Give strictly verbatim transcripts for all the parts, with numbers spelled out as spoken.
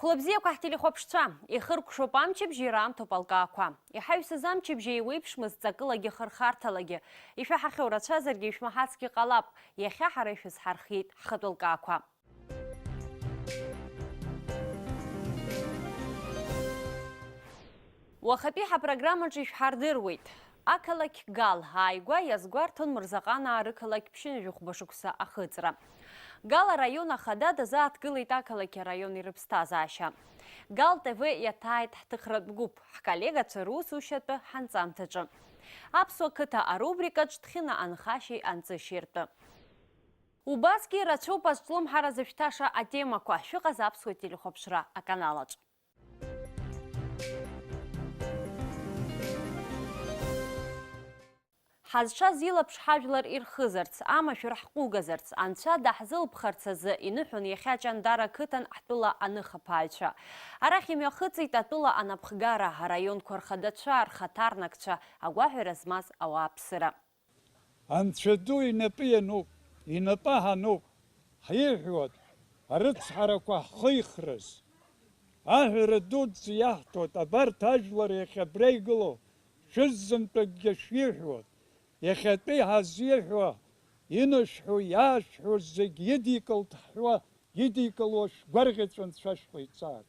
Хәлыбзиақәа ҳтелехәаԥшцәа, ихыркәшоуп амчыбжь, ираамҭоуп алкаақәа. Иҳаҩсыз амчыбжь еиуеиԥшмызт ҵакылагьы хырхарҭалагьы. Ишәаҳахьоу рацәазаргьы ишәмаҳацгьы ҟалап, иахьа ҳара ишәызҳархиеит ҳхатәы лкаақәа. Уахатәи ҳапрограммаҿы ишәҳардыруеит. Ақалақь Гал ааигәа иазгәарҭон Мырзаҟанаа рықалақь ԥшьынҩажәи хәба шықәса ахыҵра. Гал араион ахада дазааҭгылеит ақалақь араион ирыԥсҭазаашьа. Гал Т В иаҭааит ҳҭыхратә гәыԥ, ҳколлегацәа русушьатәы ҳанҵамҭаҿы. Аԥсуа қыҭа арубрикаҿ Ҭхьына анхашьеи анҵышьеи ртәы. Убасгьы ирацәоуп азҿлымҳара зышәҭаша атемақәа. Шәыҟаз аԥсуа телехәаԥшра аканалаҿ. Ҳазшаз илаԥш ҳажәлар ирхызарц, амашәыр ҳҟәыгазарц, анцәа даҳзылԥхарц азы иныҳәон иахьа Ҷандара қыҭан ҳтәыла аныхаԥааҩцәа. Арахь имҩахыҵит атәыла анапхгара, араионқәа рхадацәа, рхаҭарнакцәа, агәаҳәара змаз ауааԥсыра. Анцәа ду инапы иануп, инапы ҳануп, ҳиҳәоит, арыцҳарақәа ҳхихрыз. Аҳәара дуӡӡа иаҳҭоит, абарҭ ажәлар иахьа абра игылоу, шәыззынтәыкгьы шәиҳәоит, иахьатәи ҳазиҳәо, инышәҳәо, иаашәҳәо зегь идикылт ҳҳәо, идикыло шәгәарӷьаҵәа Анцәа шәҟаиҵааит.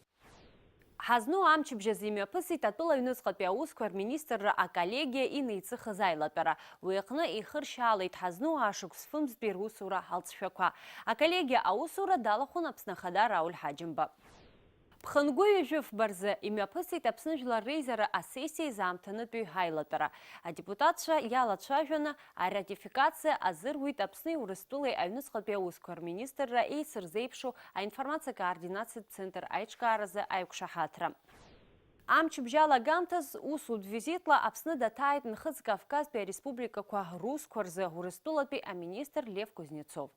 Ҳазну амчыбжь азы имҩаԥысит атәыла аҩныҵҟатәи аусқәа рминистрра аколлегиа инеиҵыхыз аилатәара. Уи аҟны ихыршьаалеит ҳазну ашықәс фымзтәи русура алҵшәақәа. Аколлегиа аусура далахәын Аԥсны Ахада Рауль Ҳаџьымба. Ԥхынгәы ҩажәи фба рзы имҩаԥысит Аԥсны Жәлар Реизара асессиа изаамҭанытәи аилатәара. Адепутатцәа иалацәажәаны аратификациа азыруит Аԥсни Урыстәылеи аҩныҵҟатәи аусқәа рминистрра еицырзеиԥшу аинформациа координациатә центр аиҿкааразы аиқәшаҳаҭра. Амчыбжь алагамҭаз усутә визитла Аԥсны даҭааит Нхыҵ Кавказтәи ареспубликақәа русқәа рзы Урыстәылатәи аминистр Лев Кузнецов.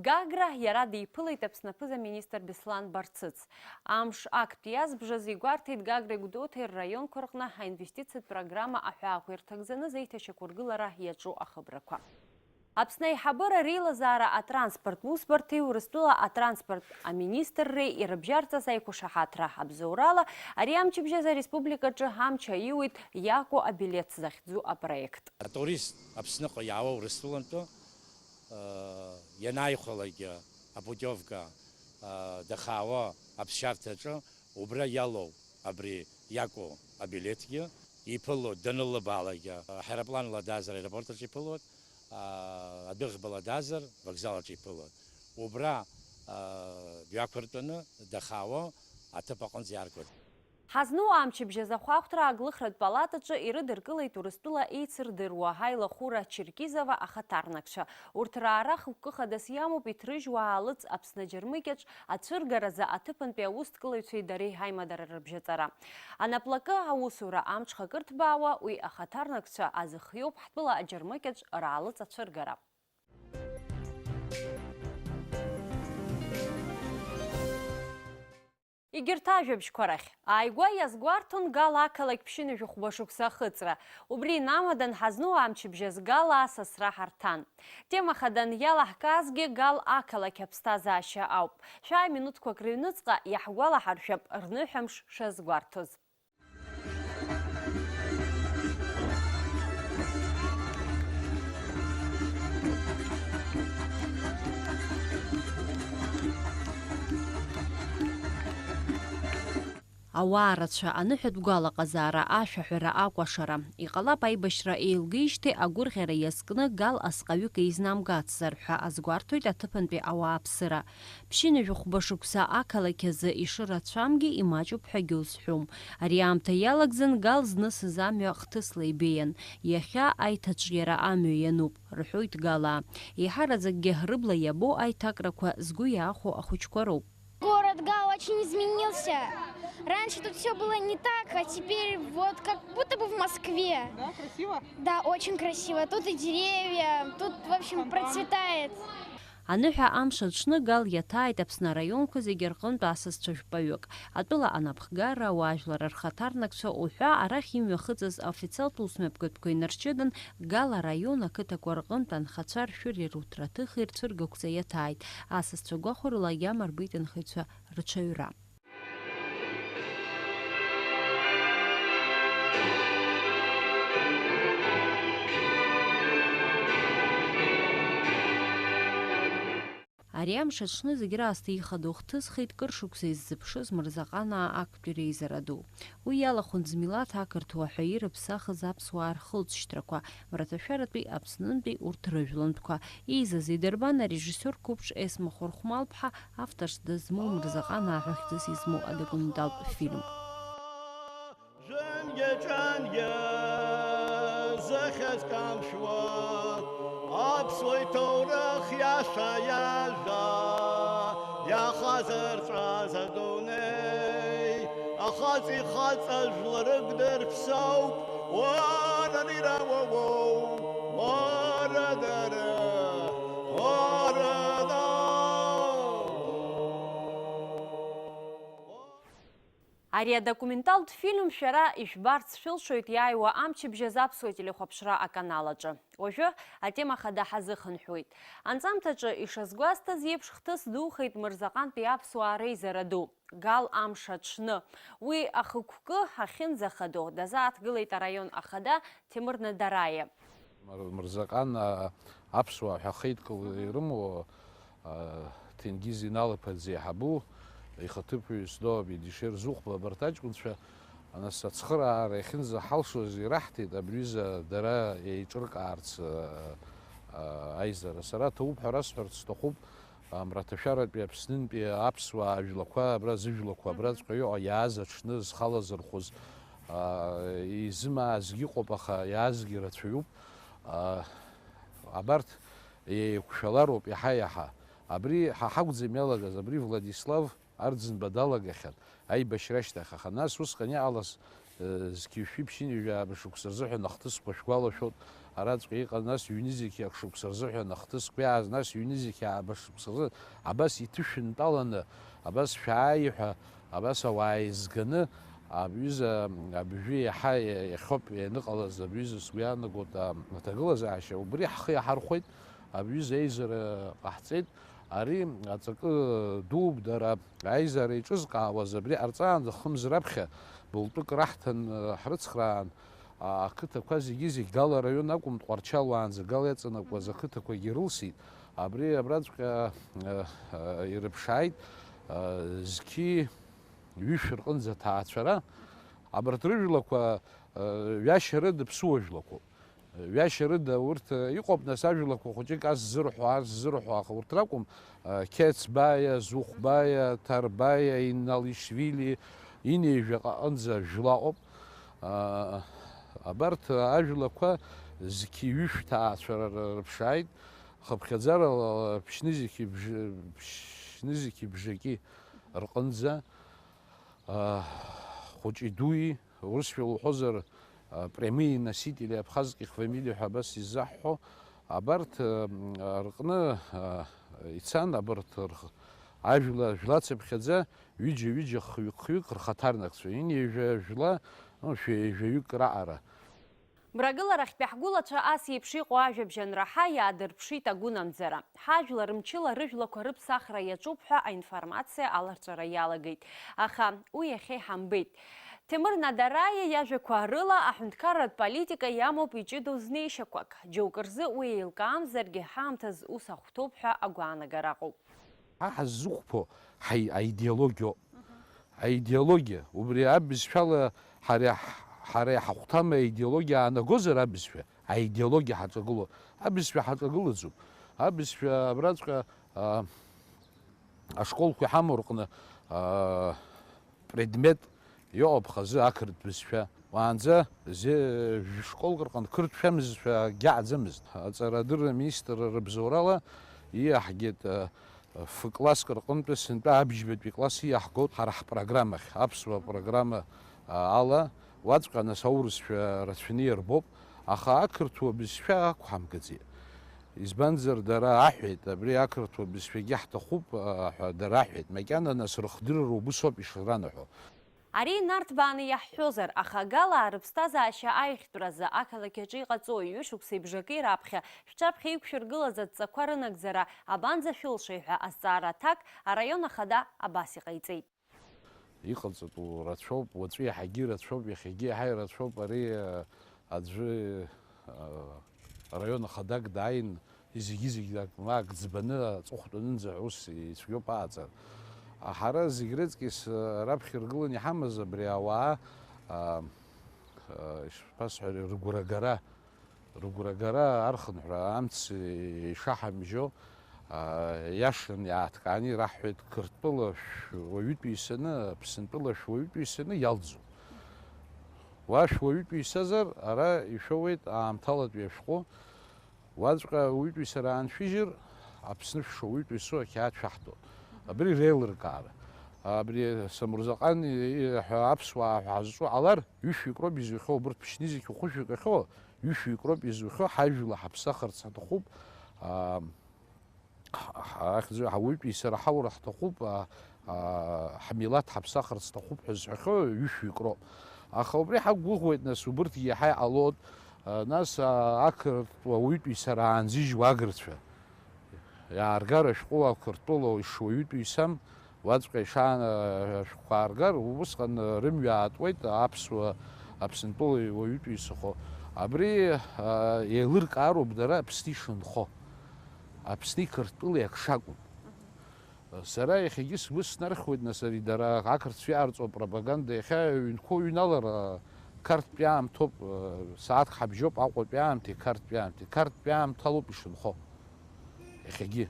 Гагра иара диԥылеит Аԥсны аԥыза-министр Беслан Барцыц. Амш актә иазбжаз игәарҭеит Гагреи Гәдоуҭеи рраионқәа рҟны аинвестициатә программа аҳәаақәа ирҭагӡаны зеиҭашьақәыргылара иаҿу ахыбрақәа. Аԥсны аиҳабыра реилазаара атранспорт усбарҭеи Урыстәыла атранспорт аминистрреи ирыбжьарҵаз аиқәшаҳаҭра абзоурала, ари амчыбжь азы ареспубликаҿы амч аиуеит Иаку абилеҭ захьӡу апроект. Атурист Аԥсныҟа иаауа Урыстәылантәи, э, ианааихәалак апутиовка, э, дахаауа аԥсшьарҭаҿы убра иалоу абри Иаку абилеҭгьы иԥылоит, данылыбаалак, аҳаирпланла даазар аеропорт аҿы иԥылоит, а, адәыӷбала даазар вокзал аҿы иԥылоит. Убра, а, дҩақәыртәаны дахаауа аҭыԥ аҟынӡа иааргоит. Ҳазну амчыбжь азы ахәаахәҭра аглыхратә палатаҿы ирыдыркылеит Урыстәыла еицырдыруа аилахәыра Черкизова ахаҭарнакцәа. Урҭ раара хықәкы хадас иамоуп иҭрыжьуа аалыҵ Аԥсны аџьармыкьаҿ ацәыргаразы аҭыԥантәи аусҭкылаҩцәеи дареи ҳаимадара рыбжьаҵара. Анаплакы аусура амҽхак ырҭбаауа уи ахаҭарнакцәа азыхиоуп ҳтәыла аџьармыкьаҿ раалыҵ ацәыргара. Егьырҭ ажәабжьқәа рахь, ааигәа иазгәарҭон Гал ақалақь ԥшьынҩажәи хәба шықәса ахыҵра. Убри инамадан ҳазну амчыбжь азы Гал асасра ҳарҭан. Тема хада иалаҳкаазгьы Гал ақалақь аԥсҭазаашьа ауп. Шәааи минуҭқәак рыҩныҵҟа иаҳгәалаҳаршәап рныҳәамш шазгәарҭоз. Ауаа рацәа, аныҳәатә гәалаҟазаара, ашәаҳәара, акәашара. Иҟалап аибашьра еилгеижьҭеи агәырӷьара иазкны Гал асҟаҩык еизнамгацзар ҳәа азгәарҭоит аҭыԥантәи ауааԥсыра. Ԥшьынҩажәи хәба шықәса ақалақь азы ишырацәамгьы имаҷуп ҳәагьы узҳәом. Ари аамҭа иалагӡан Гал знысыз амҩа хҭысла ибеиан. Иахьа аиҭаҿиара амҩа иануп, рҳәоит Галаа. Еиҳараӡакгьы рыбла иабо аиҭакрақәа згәы иаахәо ахәыҷқәа роуп. Город Гал очень изменился. Раньше тут всё было не так, а теперь вот как будто бы в Москве. Да, красиво? Да, очень красиво. Тут и деревья, тут, в общем, процветает. Аныҳәа амш аҽны Гал иаҭааит Аԥсны араионқәа зегьы рҟынтә асасцәа жәпаҩык, атәыла анапхгара, ауаажәлар рхаҭарнакцәа уҳәа арахь имҩахыҵыз официалтә усмҩаԥгатәқәа инарчыдан, Гал араион ақыҭақәа рҟынтә анхацәа ршәыри руҭраҭыхи рцәыргақәҵа иаҭааит, асасцәа гәахәарыла иамарбеит анхаҩцәа рҽаҩра. Ари амш аҽны зегь раасҭа ихадоу хҭысхит кыр шықәса иззыԥшыз Мырзаҟанаа актәи реизара ду. Уи иалахәын змилаҭ ақырҭуа ҳәа ирыԥсахыз аԥсуаа рхылҵшьҭрақәа, мраҭашәаратәи Аԥснынтәи урҭ рыжәлантәқәа, еизаз идырбан арежиссиор қәыԥш Есма Хәырхәмал-ԥҳа авторс дызмоу Мырзаҟанаа ҳәа хьӡыс измоу адокументалтә фильм. Жәынгьы-ҿангьы зыхьӡ камшәуа, аԥсуа иҭоурых иаша иажәа, иахазырҵәаз адунеи, ахаҵа ихаҵа жәларык дырԥсоуп, уара дара, уоу, уара дара, уара дара. Ари адокументалтә фильм шәара ишәбарц шәылшоит иааиуа амчыбжь азы Аԥсуа телехәаԥшра аканал аҿы. Уажәы атема хада ҳазыхынҳәуеит. Анҵамҭаҿы ишазгәасҭаз еиԥш, хҭыс духеит Мырзаҟантәи аԥсуаа реизара ду, Гал амш аҽны. Уи ахықәкы ахьынӡахадоу дазааҭгылеит араион ахада Ҭемыр Надараиа. Мыр-, Мырзаҟан, а, аԥсуаа ҳәа ахеидкыла ирымоу, а, Ҭенгиз Инал-иԥа дзеиҳабу, ихаҭыԥуаҩ Сдоу Абедишер Зыхәба, абарҭ аҷкәынцәа, нас, ацхыраара иахьынӡаҳалшоз ираҳҭеит, абри ҩыза дара еиҿыркаарц, а, а, аизара. Сара ҭабуп ҳәа расҳәарц сҭахуп, а, мраҭашәаратәи Аԥснынтәи аԥсуаа ажәлақәа, абра зыжәлақәа абраҵәҟьа иҟоу, иааз аҽны зхала зырхәыз, а, изымаазгьы ыҟоуп, аха иаазгьы рацәаҩуп. А, абарҭ еиқәшәалароуп иаҳа-иаҳа. Абри ҳа ҳакәӡам иалагаз, абри Владислав Арӡынба далагахьан аибашьра ашьҭахь, аха нас усҟан иҟалаз, э, зқьи жәшәи ԥшьынҩажәи ааба шықәса рзыҳәан ахҭысқәа шәгәалашәоит, араҵәҟьа иҟан, нас ҩнызқьи ак шықәса рзыҳәан ахҭысқәа иааз, нас ҩнызқьи ааба шықәса рзы, абас иҭышәынтәаланы, абас шәааи ҳәа, абас ауаа еизганы, абҩыза, абжәы иаҳа иахьоуп ианыҟалаз, абҩыза сгәы иаанагоит, а, аҭагылазаашьа, убри ҳхы иаҳархәеит, абҩыза аизара ҟаҳҵеит, ари аҵакы дууп, дара аизара еиҿызкаауаз, абри ҟарҵаанӡа хымз раԥхьа былтәык раҳҭан, ҳрыцхраан, а, ақыҭақәа зегьы-зегь Гал араион акәым, Тҟәарчал уаанӡа Гал иаҵанакуаз ақыҭақәагьы рылсит, абри абраҵәҟьа, а, а, ирыԥшааит, а, зқьи ҩышә рҟынӡа аҭаацәара, абарҭ рыжәлақәа, э, ҩашьарыда ԥсуа жәлақәоуп. Ҩашьарыда урҭ, э, иҟоуп, нас, ажәлақәа хәыҷык ас ззырҳәо, ас ззырҳәо, аха урҭ ракәым, э, Қьецбаиа, Зухәбаиа, Ҭарбаиа, Иналишвили, инеижәаҟа аҟынӡа жәла ыҟоуп. Э, абарҭ ажәлақәа зқьи ҩышә ҭаацәара рыԥшааит, хыԥхьаӡарала ԥшьнызқьи бжа-, ԥшьнызқьи бжаки рҟынӡа. А, хәыҷи дуи, урысшәала уҳәозар, а, прямые носители абхазских фамилий ҳәа абас изаҳҳәо, абарҭ, а, рҟны, а, ицан, абарҭ рх-, ажәла, жәлацыԥхьаӡа ҩыџьа-ҩыџьа, хҩык-хҩык рхаҭарнакцәа, ҩынҩажәа жәла, ну, шәи-, жәаҩык раҟара. Мрагыларахьтәи ҳгәылацәа ас еиԥш иҟоу ажәабжь анраҳа, иаадырԥшит агәынамӡара. Ҳажәлар мчыла рыжәлақәа рыԥсахра иаҿуп ҳәа аинформациа аларҵәара иалагеит. Аха уи иахьа иҳамбеит. Ҭемыр Надараиа иажәақәа рыла, аҳәынҭқарратә политика иамоуп иҷыдоу знеишьақәак. Џьоукы рзы уи еилкаамзаргьы, ҳаамҭазы ус ахәҭоуп ҳәа агәаанагара ыҟоуп. Ҳа ҳаззықәԥо ҳаи-, аидеологиоуп. Аидеологиа, убри абызшәала ҳара иаҳ-, ҳара иҳахәҭам аидеологиа аанагозар абызшәа, аидеологиа ҳаҿагылоуп. Абызшәа ҳаҿагылаӡом. Абызшәа абраҵәҟьа, а, ашколқәа иҳамоу рҟны, а, предмет иҟоуп хазы ақырҭтә бызшәа. Уаанӡа зе-, жәшколк рҟны қырҭтә шәамызшәа акгьы аӡамызт. Аҵарадырра аминистрра рыбзоурала ииаҳгеит, а, ф-класск рҟынтәи сынтәа абжьбатәи класс ииаҳгоит ҳара ҳпрограммахь, аԥсуа программа, а, ала. Уаҵәҟьа нас аурысшәа рацәаны иарбоуп, аха ақырҭуа бызшәа ақәҳамгаӡеит. Избанзар, дара аҳәеит, абри ақырҭуа бызшәагьы ҳҭахуп, а, ҳәа дара аҳәеит. Макьана нас рыхдырра убыс ауп ишранаҳәо. Ари инарҭбааны иаҳҳәозар, аха Галаа рыԥсҭазаашьа аиӷьтәразы ақалақь аҿы иҟаҵоу ҩышықәсеи бжаки раԥхьа шәҿаԥхьа иқәшәыргылаз адҵақәа рынагӡара абанӡашәылшеи ҳәа азҵаара аҭак араион ахада абас иҟаиҵеит. Иҟаҵатәу рацәоуп, уаҵәы иаҳагьы ирацәоуп, иахьагьы иаҳа ирацәоуп, ари, а, аӡәы, а, араион ахадак дааин, Зегьы-зегь ак, ак ӡбаны аҵыхәтәанынӡа ус ицәгьоуп ааҵара. Ҳара зегь рыҵкьыс раԥхьа иргыланы иҳамаз абри ауаа, а, а, ишԥасҳәари, рыгәрагара, рыгәрагара архынҳәра амц ишаҳамжьо, а, иашан иааҭкааны ираҳҳәеит, Қырҭтәыла шә-, уаҩытәыҩсаны, Аԥсынтәыла шәуаҩытәыҩсаны иалҵуп. Уа шәуаҩытәыҩсазар, ара ишәоуеит аамҭалатәи ашәҟәы. Уаҵәҟьа уаҩытәыҩсара ааншәыжьыр, Аԥсны шәшоуаҩытәыҩсоу ақьаад шәаҳҭоит. Абри реилыркаара. Абри Самурзаҟан и-, и-, ҳәа аԥсуаа ҳәа ҳазҿу ҟалар, ҩышәҩык роуп изухьоу, убырҭ ԥшьнызқь хәышәҩык ахьоу, ҩышәҩык роуп изухьоу, ҳажәла ҳаԥсахырц ҳаҭахуп, аа, ҳ-, ҳ-, ҳахьӡ-, ҳауаҩытәыҩсара ҳаура ҳҭахуп, аа, аа, ҳмилаҭ ҳаԥсахырц ҭахуп ҳәа зҳәахьоу ҩышәҩык роуп. Аха убри ҳақәгәыӷуеит, нас, убырҭгьы иаҳа иҟалоит, аа, нас, аа, ақырҭуа уаҩытәыҩсара аанзыжьуа агырцәа. Иааргар ашәҟәы ақырҭтәыла ишуаҩытәыҩсам, уаҵәҟьа ишаан-, ашәҟәқәа ааргар, усҟан рымҩа аатуеит аԥсуа, Аԥсынтәыла уаҩытәыҩсахо. Абри, аа, еилыркаароуп дара Аԥсны ишынхо. Аԥсни Қырҭтәылеи ак шакәу. Сара иахьагьы сгәы снархьуеит, нас, ари дара ақырҭцәа иаарҵо апропаганда, иахьа ҩынқәа уҩналар, Қарҭтәи аамҭоуп, сааҭк ҳабжьоуп Аҟәатәи аамҭеи Қарҭтәи аамҭеи, Қарҭтәи аамҭалоуп ишынхо. Иахьагьы.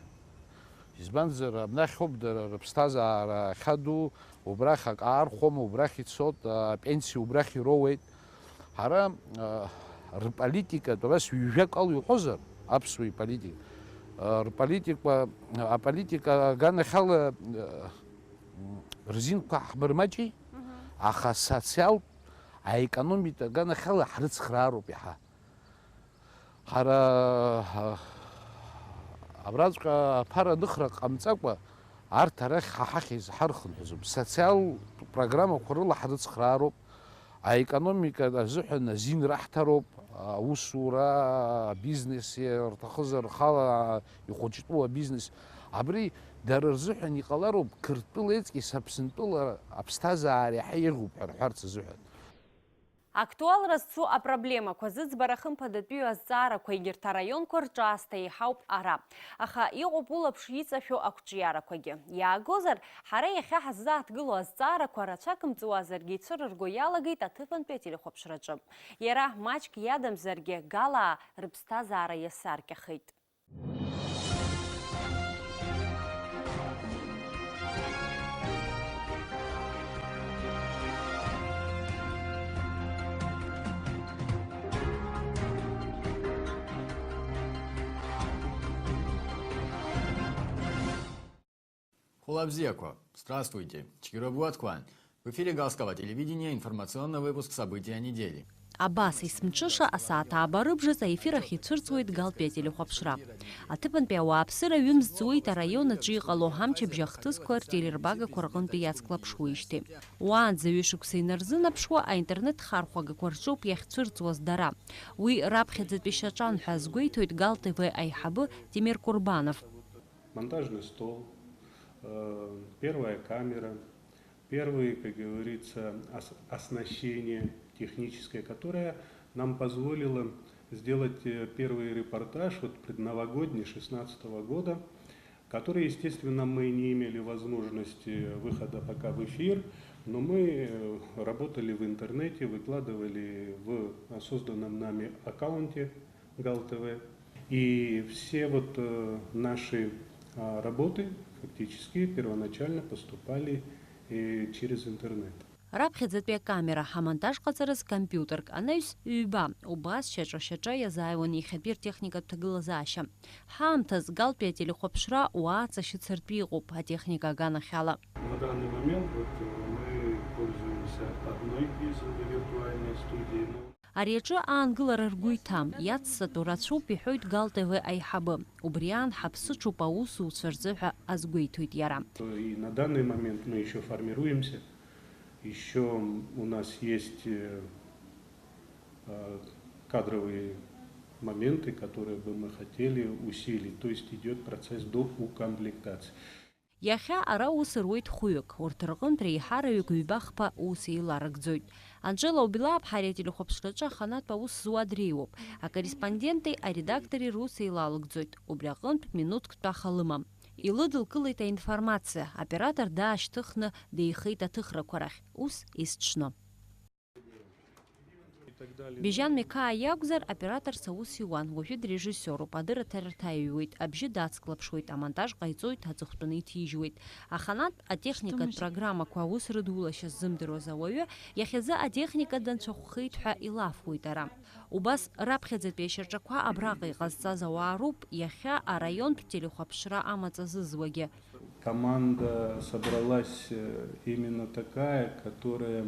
Избанзар, абнахьоуп дара рыԥсҭазаара ахьаду, убрахь акы аархәом, убрахь ицот, апенсиа убрахь ироуеит. Ҳара, а, рполитикатә, абас ҩажәак ала иуҳәозар, аԥсуа иполитика, а, рполитика, аполитика аганахьала, а, м, рзинқәа ҳмырмаҷи, мгм, аха асоциалтә, аекономикатә аганахьала ҳрыцхраароуп иаҳа. Ҳара, а, абраҵәҟьа аԥара аныхра ҟамҵакәа, арҭ арахь ҳа ҳахь изҳархынҳәызоуп. Социалтә программақәа рыла ҳрыцхраароуп. Аекономика азыҳәан азин раҳҭароуп, аусура, абизнес, ирҭахызар, рхала ихәыҷтәу абизнес. Абри дара рзыҳәан иҟалароуп, Қырҭтәыла еиҵкьыс Аԥсынтәыла аԥсҭазаара иаҳа еиӷьуп ҳәа рҳәарц азыҳәан. Актуалра зцу апроблемақәа, зыӡбара хымԥадатәиу азҵаарақәа, егьырҭ араионқәа рҿаасҭа еиҳауп ара. Аха иҟоуп улаԥш иҵашәо ақәҿиарақәагьы. Иаагозар, ҳара иахьа ҳаззааҭгыло азҵаарақәа рацәак мҵуазаргьы ицәырырго иалагеит аҭыԥантәи ателехәаԥшраҿы. Иара маҷк иадамзаргьы, Галаа рыԥсҭазаара иасаркьахеит. Хәылабзиақәа, здравствуйте! Цәгьара бгәаҭқәан. В эфире Галского телевидения информационный выпуск «События недели». Абас, есымҽыша асааҭ ааба рыбжазы аефир ахь ицәырҵуеит Галтәи ателехәаԥшра. Аҭыԥантәи ауааԥсыра ҩымз ҵуеит араион аҿы иҟало амчыбжь ахҭысқәа ртелербагақәа рҟынтәи иацклаԥшуеижьҭеи. Уаанӡа ҩышықәса инарзынаԥшуа аинтернет хархәагақәа рҿоуп иахьцәырҵуаз дара. Уи раԥхьаӡатәи шьаҿан ҳәа азгәеиҭоит Гал Т В аиҳабы Тимир Курбанов. Монтажный стол, э, первая камера, первые, как говорится, ос-, оснащение техническое, которое нам позволило сделать, э, первый репортаж, вот, предновогодний, шестнадцатого года, который, естественно, мы не имели возможности выхода пока в эфир, но мы, э, работали в интернете, выкладывали в созданном нами аккаунте Гал Т В. И все вот, э, наши, а, работы фактически первоначально поступали, э, через интернет. Раԥхьаӡатәи акамера, амонтаж ҟаҵараз компиутерк, анаҩс ҩба, убас шьаҿа-шьаҿа иазааиуан иахьатәи ртехникатә ҭагылазаашьа. Ҳаамҭаз Галтәи ателехәаԥшра уаа ҵашьыцыртә иҟоуп атехника аганахьала. На данный момент вот, э, мы пользуемся одной из виртуальной студий, но Ари аҿы аангылара ргәы иҭам, иацҵатәу рацәоуп, иҳәоит Гал Т В аиҳабы. Убри аан ҳаԥсыҽуп аусуцәа рзы ҳәа азгәеиҭоит иара. И на данный момент мы ещё формируемся, ещё у нас есть, э, э, кадровые моменты, которые бы мы хотели усилить, то есть идёт процесс доукомплектации. Иахьа ара ус руеит хәҩык, урҭ рҟынтә реиҳараҩык ҩба-хԥа ус еиларыгӡоит. Анжела Убилаԥҳа ари ателехәаԥшраҿы аханатә аус зуа дреиуоуп. Акорреспонденти аредактори рус еилалыгӡоит, убри аҟынтә минуҭк тәаха лымам. Илыдылкылеит аинформациа, аоператор даашьҭыхны деихеит аҭыхрақәа рахь, ус есҽны. Бежьан Меқаа иакәзар, операторс аус иуан, уажәы дрежиссиоруп, адырраҭарҭа иҩуеит, абжьы дацклаԥшуеит, амонтаж ҟаиҵоит, аҵыхәтәаны иҭижьуеит. Аханатә атехникатә программақәа аус рыдулашьа ззымдыруаз ауаҩы, иахьазы атехника данцәахәхеит ҳәа илафуеит ара. Убас раԥхьаӡатәи ашьаҿақәа абраҟа иҟазҵаз ауаа роуп иахьа араионтә телехәаԥшра амаҵ азызуагьы. Команда собралась, э, именно такая, которая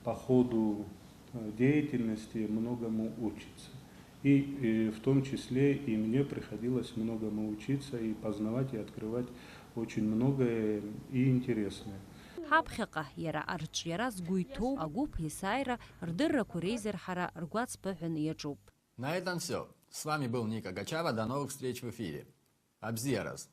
по ходу, э, деятельности многому учится. И, э, в том числе и мне приходилось многому учиться и познавать, и открывать очень многое и интересное. Ҳаԥхьаҟа иара арҿиара згәы иҭоу агәыԥ есааира рдыррақәа реизырҳара ргәаҵԥыҳәан иаҿуп. На этом всё. С вами был Ника Гачава. До новых встреч в эфире. Абзиараз.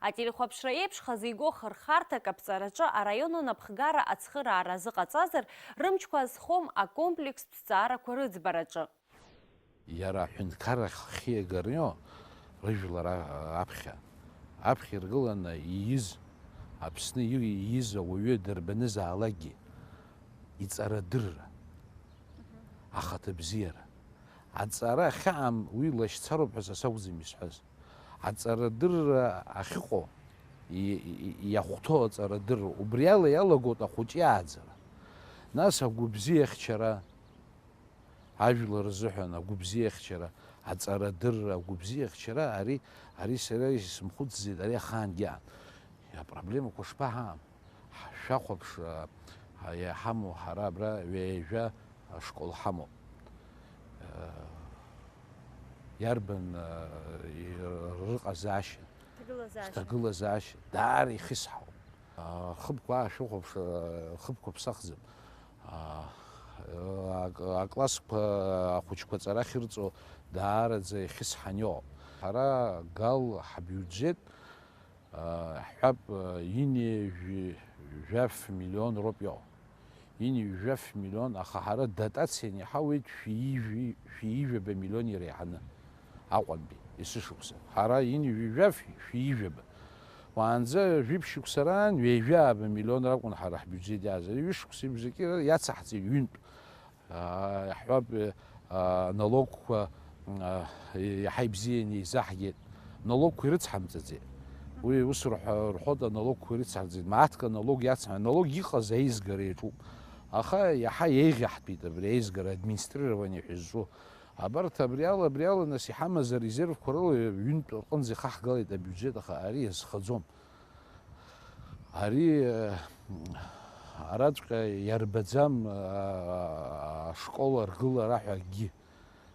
Ателехәаԥшра еиԥш хазы игоу хырхарҭак аԥҵараҿы араион анапхгара ацхыраара азыҟаҵазар, рымчқәа азхом акомплекстә зҵаарақәа рыӡбараҿы. Иара аҳәынҭқарра ахиагарио рыжәлар а-, аԥхьа, аԥхьа иргыланы ииз, Аԥсны ииз ауаҩы дырбанызаалакгьы, иҵарадырра, ахаҭабзиара. Аҵара ахьаам уи лашьцароуп ҳәа са сакәӡам исҳәаз. Аҵарадырра ахьыҟоу, и-, и-, иахәҭоу аҵарадырра, убри ала иалагоит ахәыҷы иааӡара. Нас агәыбзиахьчара, ажәлар рзыҳәан агәыбзиахьчара, аҵарадырра, агәыбзиахьчара, ари, ари сара исымхәыцӡеит, ари ахаангьы аан. Апроблемақәа шԥаҳаам? Шәахәаԥш, а, а, иҳамоу ҳара абра ҩажәа ашкол ҳамоуп. Э, иарбан, э, рыҟазаашьа? Ҭагылазаашьа. Ҭагылазаашьа даара ихьысҳауп. А, хыбқәа аашәыхәаԥш, а, хыбқәа ԥсахӡам. А, а, аклассқәа ахәыҷқәа аҵара ахьырҵо даараӡа ихьысҳан иҟоуп. Ҳара Гал ҳабиуџьет, а, ҳҳәап, а, ҩынҩажәи жәаф миллион роуп иҟоу. Ҩынҩажәи жәаф миллион, аха ҳара дотацианы иҳауеит шәи ижәи, шәи ижәаба миллион иреиҳаны Аҟәантәи, есышықәса. Ҳара ҩынҩажәи жәаф, шәи ижәаба. Уаанӡа жәиԥшь шықәса раан ҩажәи ааба миллион ракәын ҳара ҳбиуџьет иааз. Ари ҩышықәса ибжаки иацаҳҵеит ҩынтә. Аа, иаҳҳәап, аа, налогқәа, аа, иаҳа ибзианы еизаҳгеит. Налогқәа ирыцҳамҵаӡеит. Уи ус рҳәо-, рҳәоит, аналогқәа ирыцҳарӡеит. Мааҭк аналог иацҳа-, аналог иҟаз аизгара иаҿуп. Аха иаҳа еиӷьаҳтәит абри аизгара, администрирование ҳәа зҿу. Абарҭ абри ала, абри ала, нас, иҳамаз арезервқәа рыла ҩынтә рҟынӡа ихаҳгалеит абиуџьет, аха ари иазхаӡом. Ари, э, араҵәҟьа иарбаӡам, э, ашкол аргылара ҳәа акгьы,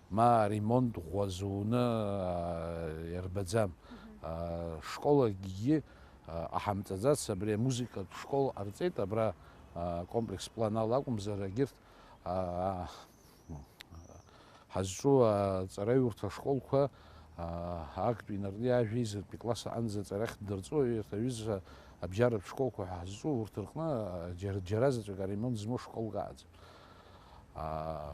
ма аремонт ӷәӷәа зуны, э, иарбаӡам. Мгм. Э, школ акгьы, э, ҟаҳамҵаӡац, абри амузыкатә школ ҟарҵеит, абра, э, комплекс план ала акәымзар, егьырҭ, э, ҳазҿу аҵараиурҭа ашколқәа, аа, актәи инаркны ажәеизатәи класс аҟынӡа аҵарахь ддырҵо, урҭ аҩыза абжьаратә школқәа ҳәа ҳазҿу, урҭ рҟны, аа, џьара, џьара заҵәык аремонт змоу школк ыҟаӡам. Аа,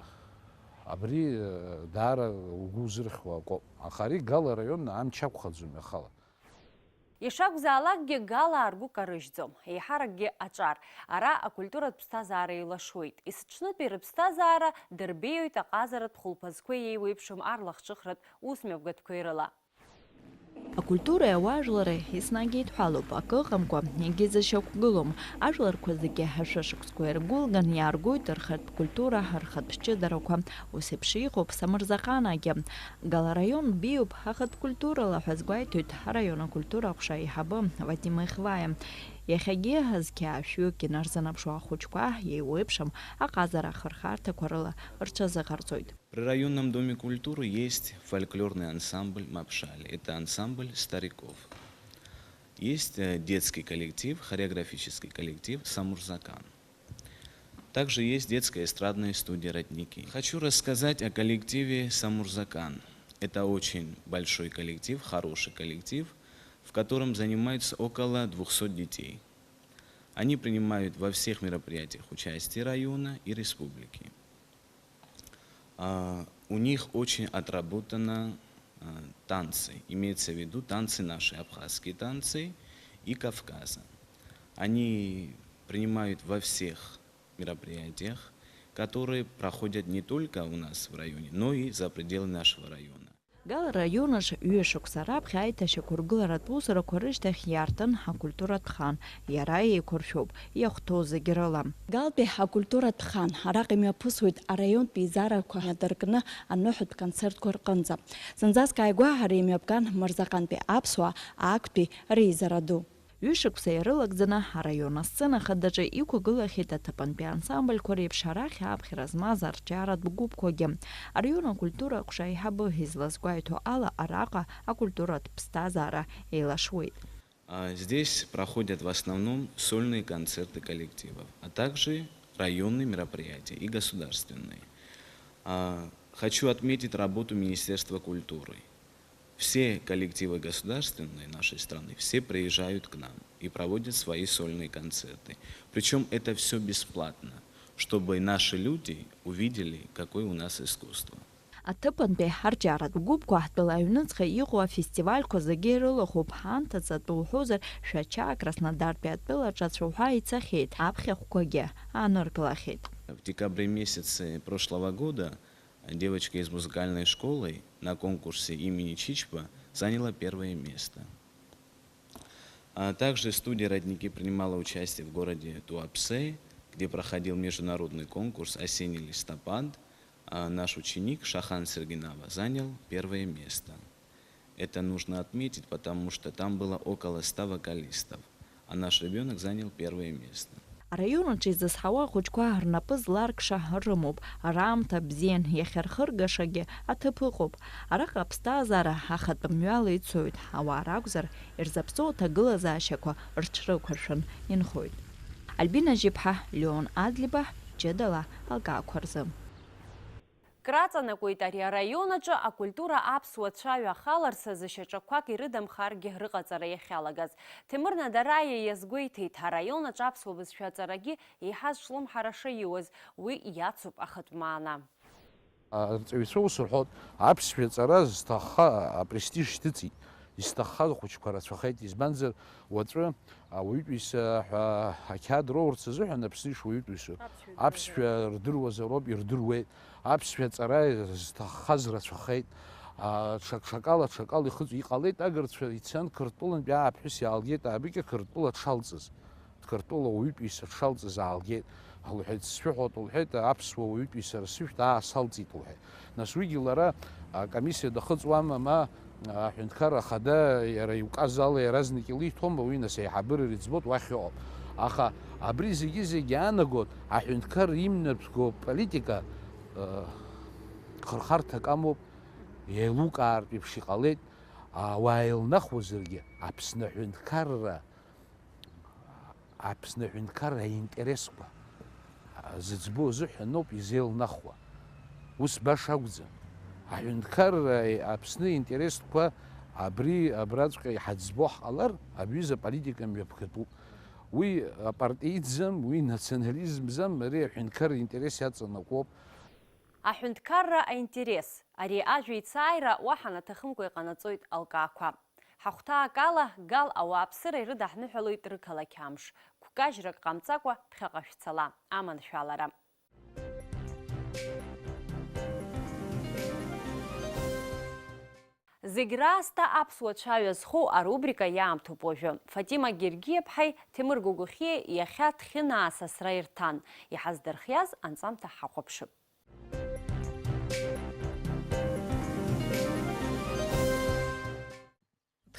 абри, аа, даара угәы узырхьуа акоуп. Аха ари Гала араион амч ақәхаӡом иахала. Ишакәзаалакгьы, Гала ргәы карыжьӡом, еиҳаракгьы аҿар. Ара акультуратә ԥсҭазаара еилашуеит. Есыҽнытәи рыԥсҭазаара дырбеиоит аҟазаратә хәылԥазқәа еиуеиԥшым арлахҿыхратә усмҩаԥгатәқәеи рыла. Акультуреи ауаажәлари еснагь еидҳәалоуп, акы ыҟамкәа, егьи зышьақәгылом. Ажәларқәа зегьы ашәышықәсқәа иргәылган иааргоит рхатә культура, рхатә ҷыдарақәа. Ус еиԥш иҟоуп Самырзаҟанаагьы. Гала араион беиоуп, ахатә культурала ҳәа азгәеиҭоит араион акультура аҟәша аиҳабы Вадим Ихваиа. Иахьагьы зқьи аашәҩык инарзынаԥшуа ахәыҷқәа еиуеиԥшым аҟазара ахырхарҭақәа рыла рҽазыҟарҵоит. При районном доме культуры есть фольклорный ансамбль «Мапшали». Это ансамбль стариков. Есть, э, детский коллектив, хореографический коллектив «Самурзакан». Также есть детская эстрадная студия «Родники». Хочу рассказать о коллективе «Самурзакан». Это очень большой коллектив, хороший коллектив, в котором занимаются около двухсот детей. Они принимают во всех мероприятиях участие района и республики. А, у них очень отработано, а, танцы. Имеется в виду танцы наши, абхазские танцы и Кавказа. Они принимают во всех мероприятиях, которые проходят не только у нас в районе, но и за пределы нашего района. Гал раион аҿы ҩышықәса раԥхьа аиҭашьақәыргыларатә усурақәа рышьҭахь иарҭан акультуратә хан, иара еиқәыршәоуп иахәҭоу зегь рыла. Галтәи акультуратә хан араҟа имҩаԥысуеит араионтә еизарақәа иадыркны аныҳәатә концертқәа рҟынӡа. Зынӡаск ааигәа ара имҩаԥган Мырзаҟантәи аԥсуаа актәи реизара ду. Ҩышықәса ирылагӡаны араион асцена хадаҿы иқәгылахьеит аҭыԥантәи ансамбльқәа реиԥш арахь аԥхьара змаз арҿиаратә гәыԥқәагьы. Араион акультура аҟәша аиҳабы излазгәеиҭо ала, араҟа акультуратә ԥсҭазаара еилашуеит. А, здесь проходят в основном сольные концерты коллективов, а также районные мероприятия и государственные. А, хочу отметить работу Министерства культуры. Все коллективы государственные нашей страны, все приезжают к нам и проводят свои сольные концерты. Причём это всё бесплатно, чтобы наши люди увидели, какое у нас искусство. Аҭыԥантәи арҿиаратә гәыԥқәа ҳтәыла аҩныҵҟа иҟоу афестивальқәа зегьы ирылахәуп, ҳанҭыҵ атәы уҳәозар, Шәача, Краснодартәи атәыла ҿацә уҳәа ицахьеит, аԥхьахәқәагьы ааныркылахьеит. В декабре месяце прошлого года девочка из музыкальной школы на конкурсе имени Чичпа заняла первое место. А также студия «Родники» принимала участие в городе Туапсе, где проходил международный конкурс «Осенний листопад». А наш ученик Шахан Сергинава занял первое место. Это нужно отметить, потому что там было около ста вокалистов, а наш ребёнок занял первое место. Араион аҿы изызҳауа ахәыҷқәа рнапы зларкша рымоуп, раамҭа бзиан иахьархыргашагьы аҭыԥ ыҟоуп. Араҟа аԥсҭазаара ахатә мҩала ицоит, ауаа ракәзар, ирзаԥҵоу аҭагылазаашьақәа рҽрықәыршәан инхоит. Альбина Жьыԥҳа, Леон Адлеиба, ҷыдала алкаақәа рзы. Краҵанакуеит ари араион аҿы акультура аԥсуа цәаҩа ахаларц азы шьаҿақәак ирыдамхаргьы рыҟаҵара иахьалагаз. Ҭемыр Надараиа иазгәеиҭеит, араион аҿы аԥсуа бызшәа аҵарагьы еиҳа зҿлымҳара шаиуаз, уи иацуп ахатә маана. Арҵаҩцәа ус рҳәоит, аԥсшәа ҵара зҭахха апрестиж шьҭыҵит, изҭаххаз ахәыҷқәа рацәахеит, избанзар, уаҵәы ауаҩытәыҩса ҳәа ақьаад роурц азыҳәан Аԥсны ишуаҩытәыҩсоу аԥсшәа рдыруазароуп, ирдыруеит, аԥсшәа ҵара зҭаххаз рацәахеит, а, ҽак-, ҽакала, ҽакала ихыҵ-, иҟалеит, агырцәа ицан, Қырҭтәылантәи ааԥҳәыс иаалгеит, аабыкьа Қырҭтәыла дшалҵыз. Қырҭтәыла уаҩытәыҩса дшалҵыз аалгеит, лҳәеит, сшәыҳәоит, лҳәеит, аԥсуа уаҩытәыҩса сара сышәҭ, аа, салҵит, лҳәеит. Нас уигьы лара акомиссиа дахыҵуама, ма аҳәынҭқарра ахада иара иуказ ала иаразнак илиҭома, уи нас аиҳабыра ирыӡбоит, уахь иҟоуп. Аха абри зегьы-зегьы иаанагоит аҳәынҭқарра имҩаԥго политика, э, хырхарҭак амоуп, еилукаартә еиԥш иҟалеит, ауаа еилнахуазаргьы Аԥсны аҳәынҭқарра Аԥсны аҳәынҭқарра аинтересқәа зыӡбоу азыҳәаноуп изеилнахуа. Ус баша акәӡам. Аҳәынҭқарра Аԥсны аинтересқәа абри, абраҵәҟьа иҳаӡбо ҳҟалар, абҩыза политика мҩаԥгатәуп. Уи апартеидӡам, уи национализмӡам, ари аҳәынҭқарра аинтерес иаҵанакуоуп. Аҳәынҭқарра аинтерес, ари ажәа ицааира уаҳа наҭахымкәа иҟанаҵоит алкаақәа. Ҳахәҭаак ала, Гал ауааԥсыра ирыдаҳныҳәалоит рықалақь амш. Гәкажьрак ҟамҵакәа ԥхьаҟа шәцала, аманшәалара. Зегь раасҭа аԥсуа цәаҩа зхоу арубрика иаамҭоуп уажәы. Фатима Гергиаԥҳаи Ҭемыр Гогохиеи иахьа Ҭхьынаа сасра ирҭан. Иҳаздырхиаз анҵамҭа ҳахәаԥшып.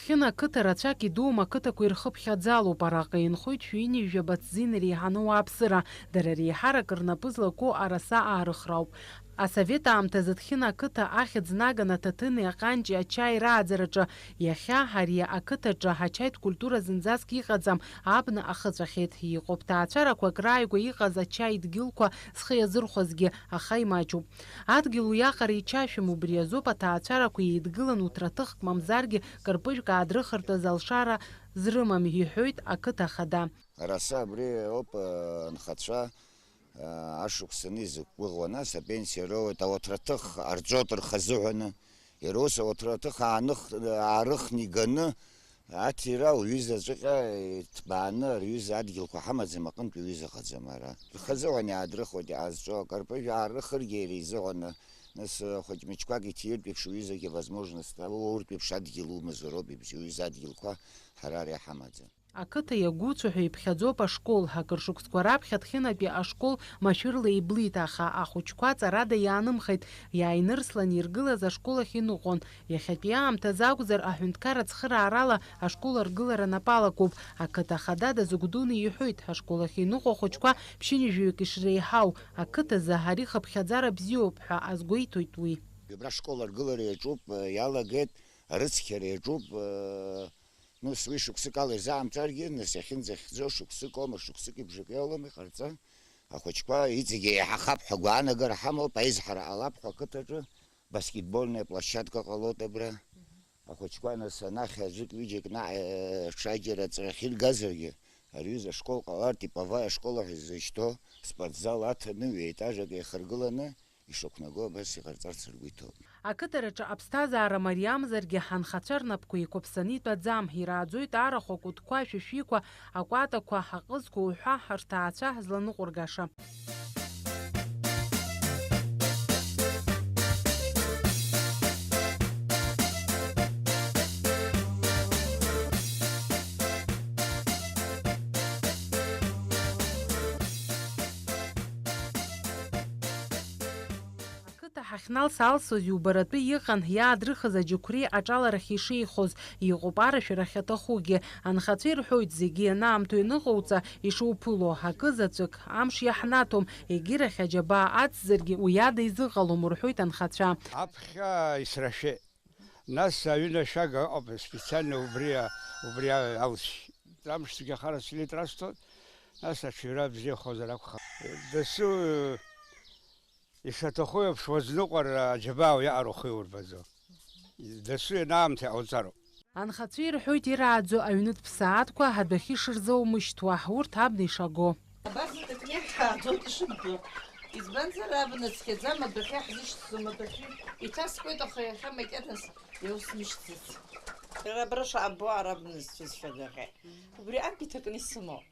Хьына ақыҭа рацәак идуум, ақыҭақәа ирхыԥхьаӡалоуп. Араҟа инхоит шәи ҩынҩажәаба ҭӡы инареиҳаны ауааԥсыра. Дара реиҳарак рнапы злаку араса аарыхрауп. Асовет аамҭазы Ҭхьына ақыҭа ахьӡ наган аҭаҭыни аҟанҷи ачаи рааӡараҿы, иахьа ари ақыҭаҿы ачаитә культура зынӡаск иҟаӡам, абна ахыҵәахьеит. Иҟоуп ҭаацәарақәак рааигәа иҟаз ачаи дгьылқәа зхы иазырхәазгьы, аха имаҷуп. Адгьыл уиаҟара ичашәым, убри азоуп аҭаацәарақәа еидгылан уҭраҭыхк мамзаргьы кырпыжәк аадрыхыртәыз алшара зрымам, иҳәоит ақыҭа ахада. Араса абри ауп, э, анхацәа, э, ашықәсаны изықәгәыӷуа, нас апенсиа роуеит, ауаҭраҭых ҟарҵоит рхазыҳәаны. Иара ус ауаҭраҭых ааных-, аарыхны иганы, аҭира уҩызаҵәҟьа иҭбааны, рҩыза адгьылқәа ҳамаӡам, аҟынтә уҩыза ыҟаӡам ара. Рхазыҳәан иаадрыхуеит иҟазҵо, акарпыжә аарыхыргьы иара изыҳәаны, нас, э, хәыҷ-мыҷқәак иҭиртә еиԥш уҩызагьы авозможность ала, уртә еиԥш адгьыл умазар ауп, ибжьы уҩыза адгьылқәа ҳара ара иҳамаӡам. Ақыҭа иагәуцәа ҳәа иԥхьаӡоуп ашкол. Акыр шықәсқәа раԥхьа Ҭхьынатәи ашкол машәырла иблит, аха ахәыҷқәа ҵарада иаанымхеит, иааинырслан иргылаз ашкол ахь иныҟәон. Иахьатәи аамҭазы акәзар, аҳәынҭқарра цхыраарала ашкол аргылара напалакуп. Ақыҭа ахада дазыгәдуны иҳәоит, ашкол ахь иныҟәо ахәыҷқәа ԥшьынҩажәаҩык ишреиҳау, ақыҭазы ари хыԥхьаӡара бзиоуп ҳәа азгәеиҭоит уи. Абра ашкол аргылара иаҿуп, иалагеит, арыцқьара иаҿуп, Нас уи шықәсык ала ирзаамҵаргьы, нас иахьынӡахьӡо шықәсык аума, шықәсыки бжаки алоума иҟарҵа. Ахәыҷқәа иҵегь еиҳахап ҳәа агәаанагара ҳамоуп, аизҳара ҟалап ҳәа ақыҭаҿы баскетбольная площадка ҟалоит абра. Ахәыҷқәа нас анахь аӡәык-ҩыџьак наҟ, э, ҽаџьара аҵара ахьыргазаргьы, ари аҩыза ашкол ҟалар, типовая школа ҳәа изышьҭоу спортзал аҭаны, ҩеетажак еихаргыланы, ишақәнаго абас иҟарҵарц ргәы иҭоуп. Ақыҭараҿы аԥсҭазаара мариамзаргьы, ҳанхацәа рнапқәа еиқәыԥсаны итәаӡам, ирааӡоит арахә, акәытқәа, ашәишәиқәа, акәатақәа, аҟызқәа уҳәа, рҭаацәа зланыҟәыргаша. Ақыҭа ҳахьналс-аалсуаз иубаратәы иҟан, иаадрыхыз аџьықәреи аҿаларахь ишеихоз. Иҟоуп арашәара ахьаҭахугьы. Анхацәа ирҳәоит, зегьы ианаамҭоу ианыҟауҵа, ишуԥыло. Акы заҵәык амш иаҳнаҭом, егьирахь аџьабаа ацзаргьы уи ада изыҟалом, рҳәоит анхацәа. Аԥхьа исрашәеит. Нас аҩынашәага ыҟоуп, специально убри, убри алсшь. Амш цәгьахара слеит расҭоит, нас аҽаҩра бзиахозар акәхап. Дасу ишаҭаху еиԥш уазныҟәар, аџьабаа уиаҟара ухы иурбаӡом. Дасу ианаамҭа иҟауҵароуп. Анхацәа ирҳәоит ирааӡо аҩнытә ԥсаатәқәа адәахьы ишырзоумышьҭуа, урҭ абна ишаго. Абас аҭакни ҳааӡоит ишыббо. Избанзар, абна цқьаӡам, адәахьы ҳзышьҭӡом, адәахьы иҭаскуеит, аха иахьа макьаназ иаусмышьҭӡац. Иара абра шаабо ара абна зцәызшәа адәахьы. Убри ак иҭакны исымоуп.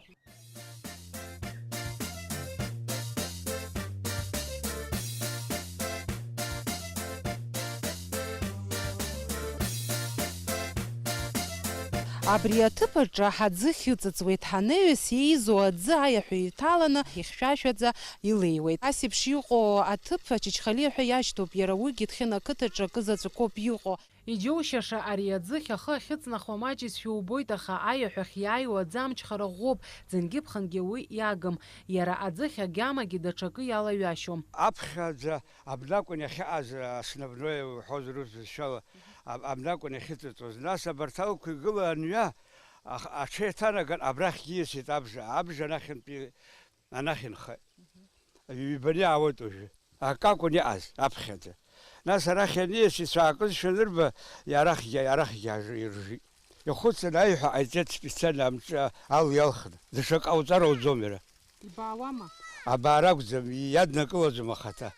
Абри аҭыԥ аҿы ҳаӡы хьыҵыҵуеит, ҳанеҩыс еизо аӡы аиаҳәа иҭаланы ихьшәашәаӡа илеиуеит. Ас еиԥш иҟоу аҭыԥ ачачхалиа ҳәа иашьҭоуп, иара уигьы Ҭхьына ақыҭаҿы акы заҵәыкоуп иҟоу. Иџьоушьаша ари аӡы ахы ахьыҵнахуа маҷызшәа убоит, аха аиаҳәахь иааиуа аӡы амчхара ӷәӷәоуп, ӡынгьы-ԥхынгьы уи иагым. Иара аӡыхь агьамагьы даҽакы иалаҩашьом. Аԥхьаӡа абнакәын иахьыҟаз, основное уҳәозар, урҭ бызшәала, аб-, абнакәын иахьыҵыҵуаз. Нас абарҭ алқәа игыла анҩа, ах-, аҽеиҭанаган абрахьгьы ииасит абжа. Абжа анахьынтәи анахь инхеит. Ҩбаны иаауеит уажәы. Акакәын иҟаз, аԥхьаӡа. Нас арахь ианиас, ицәаакызшәа анырба, арахьгьы, арахьгьы аж-, иржит. Ихәыцын, аиҳәа ҟаиҵеит специально амҿы ал иалхны. Даҽакы ҟауҵар ауӡом иара. Ибаауама? Абаара акәӡам, иаднакылаӡом ахаҭа.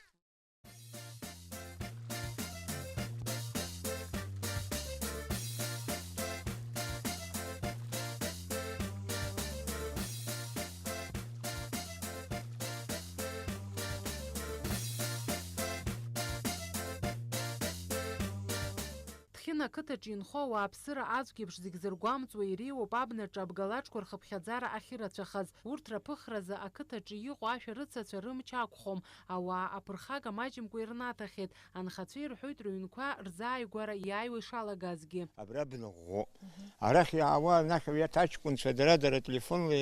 Ақыҭаҿы инхо ауааԥсыра аӡәк иеиԥш зегь зыргәамҵуа иреиуоуп абнаҿы абгалаџқәа рхыԥхьаӡара ахьырацәахаз. Урҭ раԥыхразы ақыҭаҿы иҟоу ашәарыцацәа рымч ақәхом. Ауаа аԥырхага маҷымкәа ирнаҭахьеит. Анхацәа ирҳәоит рыҩнқәа рзааигәара иааиуа ишалагазгьы. Абра бныҟәоуп. Арахь иаауа анахь уи аҭаҷкәынцәа дара-дара ателефонла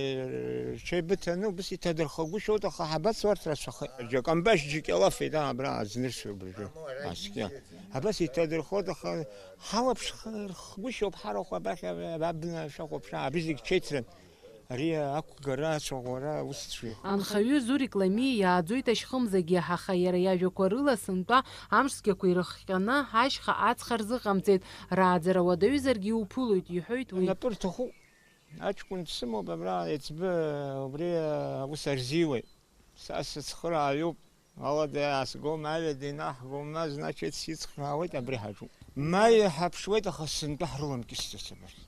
рҽеибыҭаны убыс иҭадырхагәышьоит, аха ҳабацо арҭ рацәахеит. Џьакамбашь џьыкьалафеит, аа, абра аӡнырцәоуп абыржәы. Аскьа. Абас иҭадырхоит, аха ҳалаԥшхар ҳгәышьоуп, ҳарахә абахь аб-, абна шәахәаԥш, абри зегь чеиҭран. Ари ақәгара, ацәаӷәара усҵәҟьа. Анхаҩы Зурик Ламиа иааӡоит ашьхымзагьы, аха иара иажәақәа рыла сынтәа амшцәгьақәа ирыхҟьаны ашьха ацха рзыҟамҵеит. Рааӡара уадаҩзаргьы иуԥылоит, иҳәоит уи. Напы рҭахуп. Аҷкәын дсымоуп абра, еиҵбы, убри аус арзиуеит. Са сыцхырааҩуп. Алада иаасгома, аҩада инаҳгома, значит, сицхраауеит, абри ҳаҿуп. Ма иҳаԥшуеит, аха сынтәа ҳрыламкьысӡац абарҭ.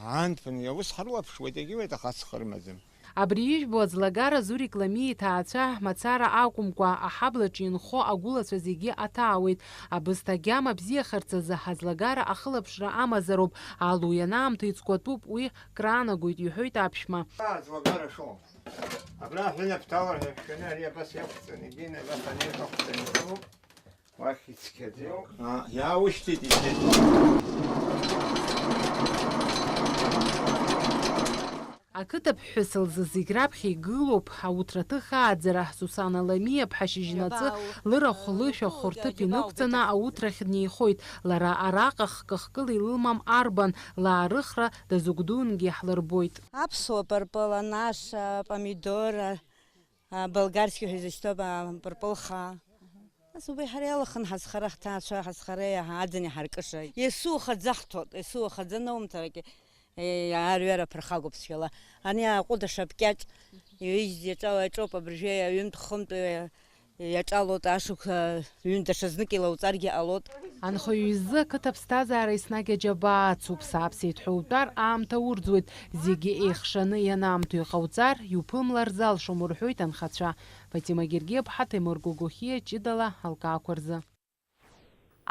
Аанҭԥаны иаус ҳрылаԥшуеит, егьиуеит, аха ацха рымаӡам. Абри ижәбо аӡлагара Зурик Ламиа иҭаацәа мацара акәымкәа, аҳаблаҿы инхо агәылацәа зегьы аҭаауеит. Абысҭа агьама бзиахарц азы ҳаӡлагара ахылаԥшра амазароуп. Алу ианаамҭоу иҵкәатәуп, уи краанагоит, иҳәоит аԥшәма. Аӡлагара шоуам. Абра аҳәынаԥ ҭалар ҳәа шәаны ари абас иақәҵаны, егьин абас анеиқәаҳҵаны иҟоуп. Уахь ицқьаӡоу. А, иааушьҭит, ицеит. Ақыҭа ԥҳәыс лзы зегь раԥхьа игылоуп ауҭраҭых ааӡара. Сусана Ламиа ԥҳа шьыжьнаҵы лырахә лышәахә рҭыԥ инықәҵаны ауҭрахь днеихоит. Лара араҟа хкы-хкыла илымам арбан, лаарыхра дазыгәдуунгьы ҳлырбоит. Аԥсуа пырпыл, анаша, помидор, а, болгарский ҳәа изышьҭоуп, а, пырпыл хаа. Нас убри ҳара иалахын ҳазхара, ҳҭаацәа ҳазхара иаҳа-, аӡын иҳаркыша. Есуа хаӡа ҳҭоит, есуа хаӡа наумҭарагьы, е, арҩара ԥырхагоуп цәгьала. Ани аҟәыда шапкьаҿ, иҩежь иаҿала иаҿоуп, абыржәы аҩымтә-хымтә, е, иаҿалоит, ашықәса ҩын даҽазнык илауҵаргьы ҟалоит. Анхаҩы изы ақыҭа аԥсҭазаара еснагь аџьабаа ацуп, сааԥсеит ҳәа утәар аамҭа урӡуеит, зегьы еихшаны ианаамҭоу иҟауҵар, иуԥымлар залшом, рҳәоит анхацәа. Фатима Гергиаԥҳа, Ҭемыр Гогохиа, ҷыдала алкаақәа рзы.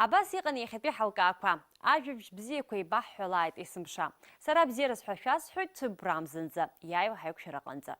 Абас иҟан иахьатәи ҳалкаақәа. Ажәабжь бзиақәа еибаҳҳәалааит есымша. Сара бзиараз ҳәа шәасҳәоит, ҭыԥ брамзанӡа, иааиуа ҳаиқәшәараҟынӡа.